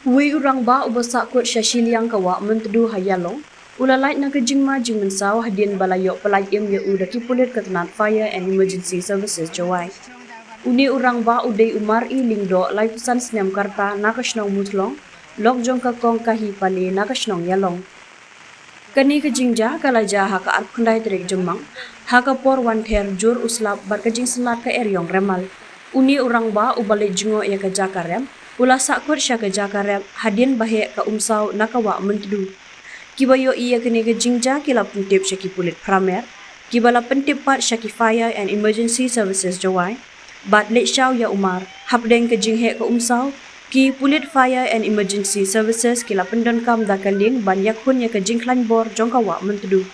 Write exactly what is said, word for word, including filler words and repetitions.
Uwei u rangbah uba sahkut sha shiliang ka Wah Myntdu ha Ïalong u la lait na ka jingma jingmynsaw hadien ba la ïoh pyllait im ïa u da ki pulit ka tnat Fire and Emergency Services Jowai. Une u rangbah u dei u Mar E Lyngdoh, laiphew san snem ka rta, na ka shnong Muthlong, lok jong ka Kong Kahi Pale, na ka shnong Ïalong. Kane ka jingjia ka la jia ha ka arphew khyndai tarik Jymmang, ha ka por wan ther jur u slap bad ka jingsynlad ka eriong remal. Une u rangbah uba leit jngoh ïa ka jaka rep u la sahkut sha ka jaka rep hadien ba heh ka umsaw na ka Wah Myntdu. Kiba ïohi ïa kane ka jingjia ki la pyntip sha ki pulit phramer, kiba la pyntip pat sha ki Fire and Emergency Services Jowai, bad leit shaw ïa u Mar. Hapdeng ka jingheh ka umsaw, ki pulit Fire and Emergency Services ki la pyndonkam da ka lieng ban ïakhun ïa ka jingkhlaiñ bor jong ka Wah Myntdu.